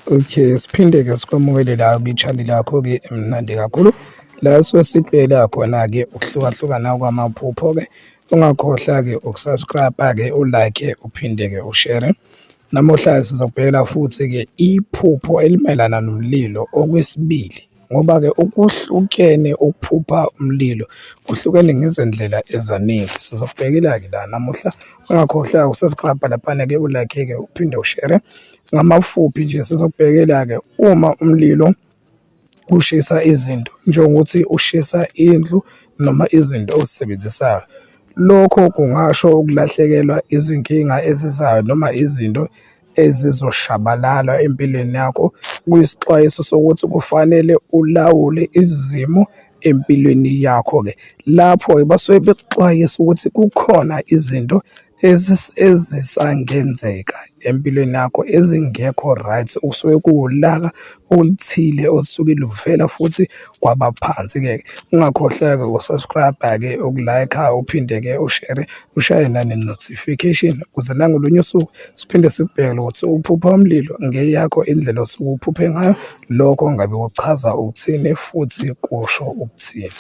Okay, siphinde-ke sikwamukele la kwi-channel yakho-ke emnandi kakhulu la suke sibheka khona-ke ukuhlukahlukana kwamaphupho-ke. Ungakhohlwa-ke ukusubscribe-ke, ulike, uphinde-ke ushere. Namuhla sizobheka futhi-ke iphupho elimayelana nomlilo okwesibili ngoba-ke ukuhlukene ukuphupha umlilo kuhlukene ngezindlela ezaningi. Sizobhekela-ke la namuhla, ungakhohlwa ukusubscribe laphana-ke ulike-ke uphinde ushere. Ngamafuphi nje sizobhekela-ke uma umlilo ushisa izinto njengokuthi ushisa indlu noma izinto ozisebenzisayo. Lokho kungasho ukulahlekelwa izinkinga ezizayo noma izinto ezizoshabalala empilweni yakho. Kuyisixwayiso sokuthi kufanele ulawule izimo empilweni yakho-ke. Lapho-ke basuke bekuxwayisa ukuthi kukhona izinto ezisangenzeka empilweni yakho ezingekho right, okusuke kuwulaka oluthile olusuke luvela futhi kwabaphansi-ke. Ungakhohlwa-ke uku-subscribe-ke, uku-like-a, uphinde-ke ushere, ushaye nane-notification ukuze nangolunye usuku siphinde sikubheke ukuthi uphupha umlilo ngeyakho indlela osuke uphuphe ngayo, lokho ngabe kuchaza ukuthini futhi kusho ukuthini.